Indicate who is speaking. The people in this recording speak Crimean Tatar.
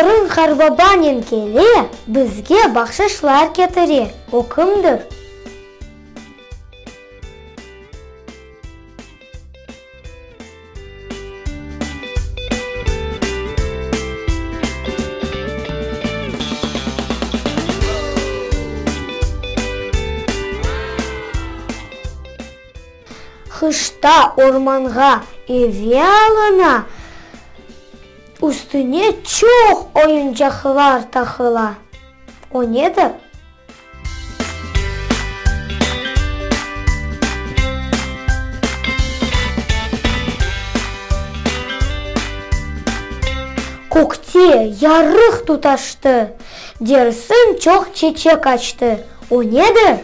Speaker 1: Torun qartbabanen kele, bizge bahşışlar ketire. O kimdir? Qışta ormanğa eve alına, üstüne çoq oyuncaqlar taqıla. O nedir? Kökte yarıq tutaştı, dersiñ çoq çeçek açtı. O nedir?